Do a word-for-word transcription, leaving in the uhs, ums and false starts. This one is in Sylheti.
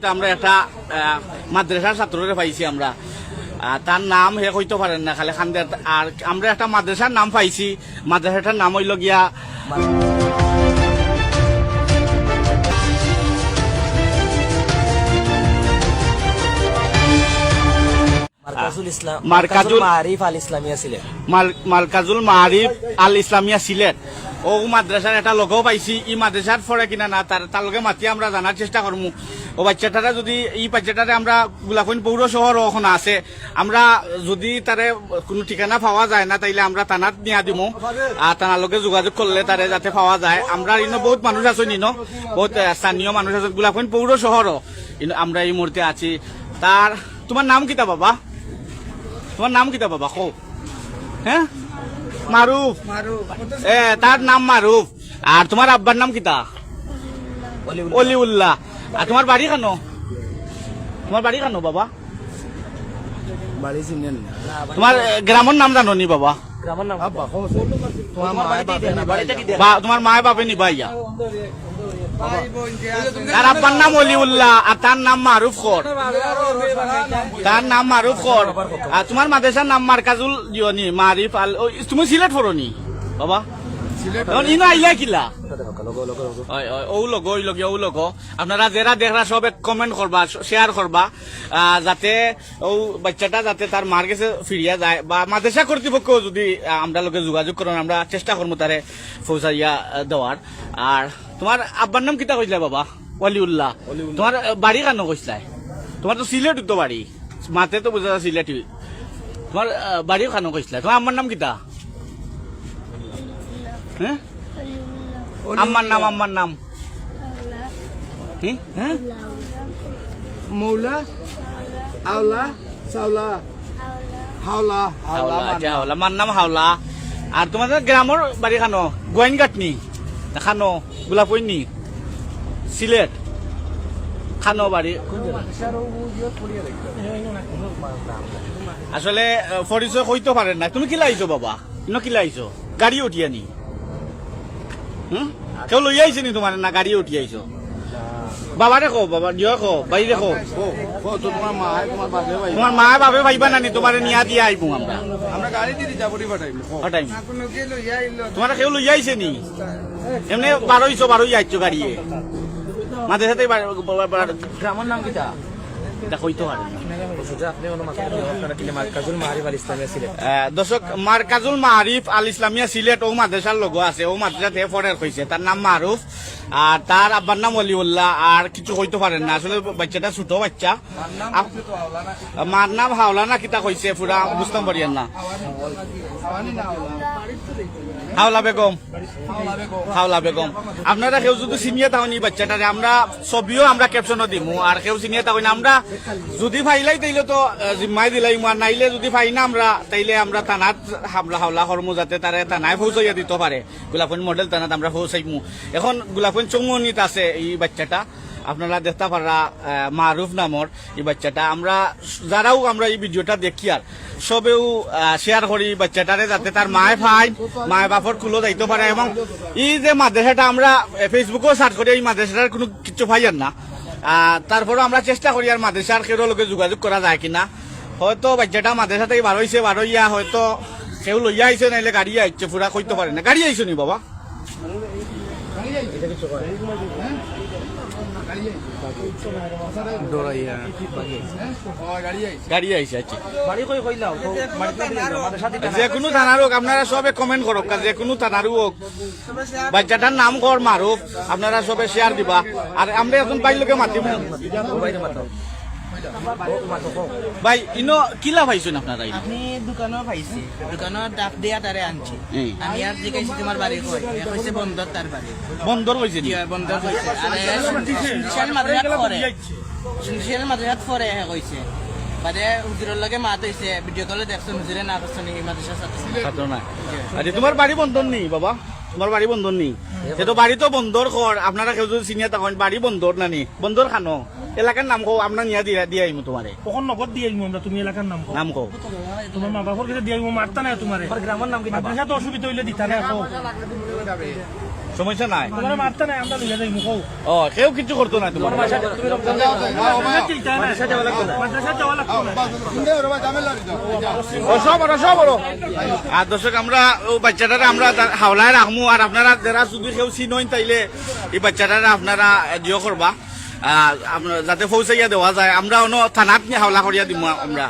আমরা একটা, আহ, মাদ্রাসার ছাত্ররে পাইছি আমরা। আহ, তার নাম হে কইতো পারের না, খালি কান্দের। আর আমরা একটা মাদ্রাসার নাম পাইছি, মাদ্রাসাটার নাম অইলো গিয়া মার্কাজুল ইসলাম, মার্কাজুল মার্কাজুল মারিফ আল ইসলামিয়া সিলেট। মাল-, মার্কাজুল মারিফ আল ইসলামিয়া সিলেট। অউ মাদ্রাসার একটা logo পাইছি, ই মাদ্রাসার পড়ে কিনা না, তার, তার লগে মাতিয়া আমরা জানার চেষ্টা করমু। অউ বাইচ্চাটারে যুদি, ই বাইচ্চাটারে আমরা গুলাফইন পৌর শহরো অখন আছে, আমরা যুদি তারে কুনু ঠিকানা পাওয়া যায় না, তাইলে আমরা থানাত নিয়া দিমু। আর থানার লগে যোগাযোগ করলে তারে যাতে পাওয়া যায়। আমরা ইনো বউত মানুষ আছইন, ইনো বউত, আহ, স্থানীয় মানুষ আছইন, গুলাফইন পৌর শহরো ইনো আমরা ই মুহূর্তে আছি। তার, তুমার নাম কিতা বাবা? তুমার নাম কিতা বাবা? কও। হে? মারুফ। মারুফ। এ, তার নাম মারুফ। আর তুমার আব্বার নাম কিতা? অলিউল্লাহ। অলিউল্লাহ। আর তুমার বাড়ি কানো? তুমার বাড়ি কানো বাবা? বাড়ি চিনেন না। তুমার, এ, গ্রামর নাম জানো নি বাবা? গ্রামর নাম আব্বা, কও। তুমার মায়ে বাপে নি ভাইয়া? বা, তুমার মায়ে বাপে নি ভাইয়া? তার আব্বার নাম অলিউল্লাহ আর তার নাম মারুফ খর। তার নাম মারুফ খর। আর তুমার মাদ্রাসার নাম মার্কাজুল ইয়নি মারিফ আল, ও, তুমি সিলেট পড়ো নি বাবা? সিলেট। অখন ইনো আইলা কিলা? ওই, ওই, অউ logo, অউ logo, অউ logo। আপনারা যেরা দেখরা সবে comment করবা, share করবা, আহ, যাতে অউ বাইচ্চাটা যাতে তার মার গেছে ফিরিয়া যায়, বা মাদ্রাসা কর্তৃপক্ষ যুদি, আহ, আমরার লগে যোগাযোগ করইন, আমরা চেষ্টা করমু তারে পৌঁছাইয়া, আহ, দেওয়ার। আর তুমার আব্বার নাম কিতা কইছলায় বাবা? অলিউল্লাহ। অলিউল্লাহ। তুমার, আহ, বাড়ি কানো কইছলায়? তুমার তো সিলেটউ তো বাড়ি, মাতে তো বুঝা যায় সিলেটি। তুমার, আহ, বাড়ি কানো কইছলায়? তুমার আম্মার নাম কিতা? হে? আম্মার নাম, আম্মার নাম। হি? হে? মৌলা? আওলা? চাওলা? হাওলা, হাওলা, হাওলা, আচ্ছা, মান্না। হাওলা, মান্নাম হাওলা। আর তুমার গ্রামর বাড়ি কানো? গোয়াইনঘাট নি? না কানো? গুলাফইন নি? সিলেট? কানো বাড়ি? আসলে, আহ, পরিচয় কইতো পারের না। তুমি কিলা আইছো বাবা? ইনো কিলা আইছো? গাড়ি উঠিয়া নি? হুম? কেউ লইয়া আইছে নি তুমারে না গাড়ি উঠিয়া আইছো? বাবারে কও, বাবা, জিও কও, বাইরে কও। কও, কও, তো তুমার মা, তুমার বাপে ভাই। তুমার মা বাপে ভাইবা না নি, তুমারে নিয়া দিয়া আইবো আমরা। আমরা গাড়ি দি রিজার্ভ করি পাঠাইমু, কও। পাঠাইমু। তুমারে কেউ লইয়া আইছে নি? এমনে বারইছো, বারইয়া আইছো গাড়িয়ে। মাঝে সাথে বা-, বা-, বা-, গ্রামর নাম কিতা? ইটা কইতো পারে না। সুজা, আপনি অনো মাঝে সাথে আপনারা কিলে মার্কাজুল মারিফ আল ইসলামিয়া সিলেট। আহ, দর্শক, মার্কাজুল মারিফ আল ইসলামিয়া সিলেট অউ মাদ্রাসার logo আছে, অউ মাদ্রাসাত হে পড়ের কইছে, তার নাম মারুফ। আর তার আব্বার নাম অলিউল্লাহ, আর কিছু কইতো পারের না। আসলে বাইচ্চাটা ছোট বাইচ্চা। আপ-, মার নাম হাওলা না কিতা কইছে, পুরা বুঝতাম পারিয়ার না। হাওলা বেগম। হাওলা বেগম। আপনারা কেউ যুদি চিনিয়া থাকইন ই বাইচ্চাটারে, আমরা ছবিও আমরা caption-ও দিমু, আর কেউ চিনিয়া থাকইন, আমরা যুদি পাইলাই তাইলে তো, আহ, জিম্মায় দিলাইমু, আর নাইলে যুদি পাই না আমরা, তাইলে আমরা থানাত হামলা হাওলা করমু, যাতে তারে থানায় পৌঁছাইয়া দিতো পারে। গোলাপগঞ্জ মডেল থানাত আমরা পৌঁছাইমু। এখন গোলাপগঞ্জ চৌমুহনীত আছে ই বাইচ্চাটা, আপনারা দেখতা পাররা, আহ, মারুফ নামর ই বাইচ্চাটা। আমরা যারাও আমরা ই video-টা দেখিয়ার সবেউ, আহ, share করি ই বাইচ্চাটারে, যাতে তার মায় পাইন, মায় বাপর কুলো যাইতো পারে। এবং ই যে মাদ্রাসাটা আমরা, আহ, Facebook-ও search করি, ই মাদ্রাসাটার কুনু কিচ্ছু পাইয়ার না। আহ, তারপরও আমরা চেষ্টা করিয়ার মাদ্রাসার কেউর লগে যোগাযোগ করা যায় কিনা। হয়তো বাইচ্চাটা মাদ্রাসা থাকি বারইছে, বারইয়া হয়তো কেউ লইয়া আইছে, নাইলে গাড়ি আইছে, পুরা কইতো পারি না। গাড়ি আইছে নি বাবা? গাড়ি আইছে, আচ্ছা। বাড়ি কই কইলাও? তো বাড়িত না দিলে মাদ্রাসা দিতা না। যে কুনু থানার হোক, আপনারা সবে comment করউক্কা, যে কুনু থানারউ হোক। বাইচ্চাটার নাম খর মারুফ, আপনারা সবে share দিবা। আর আমরা এখন ভাইর লগে মাতিমু। ভাই, ইনো কিলা পাইছইন আপনারা ইনো? আমি দোকানো পাইছি, দোকানো ডাক দিয়া তারে আনছি। হুম। আমি আর জিকাইছি, "তোমার বাড়ি কই?" এ কইছে, "বন্দর তার বাড়ি।" বন্দর কইছে নি? জি, অয়, বন্দর কইছে। আরে, সুনছি মাদ্রাসাত পড়ে। সুনছি মাদ্রাসাত পড়ে, হে কইছে। বাদে হুজুরর লগে মাত অইছে, video call-এ দেখছইন, হুজুরে না করছইন, ই মাদ্রাসার ছাত্র। ছাত্র না। জি। আচ্ছা, তোমার বাড়ি বন্দর নি, বাবা? তোমার বাড়ি বন্দর নি? এ তো বাড়ি তো বন্দর খর, আপনারা কেউ যুদি চিনিয়া থাকইন, বাড়ি বন্দর না নি? বন্দর খানো? এলাকার নাম কও, আমরা নিয়া দিয়া, দিয়া আইমু তোমারে। অখন নগদ দিয়া আইমু আমরা, তুমি এলাকার নাম কও। নাম কও। তোমার মা বাপর কাছে দিয়া আইমু, মারতা না তোমারে। আমার গ্রামর নাম কিতা? মাদ্রাসাত অসুবিধা অইলে দিতা না, কও। সমস্যা নাই। তোমার মারতে নাই, আমরা লইয়া যাই মুখো। ও, কেউ কিছু করতো না তোমার। মাদ্রাসা যাওয়া লাগতো না। মাদ্রাসা যাওয়া লাগতো না। ও সব বড়, সব বড়। আর দর্শক, আমরা ও বাচ্চাটারে আমরা তা-, হাওলায় রাখমু, আর আপনারা যারা যদি কেউ চিনইন তাইলে এই বাচ্চাটারে আপনারা দিও করবা, আর আপনারা যাতে পৌঁছাইয়া দেওয়া যায়, আমরা অন্য থানাত নিয়া হাওলা করিয়া দিমু আমরা।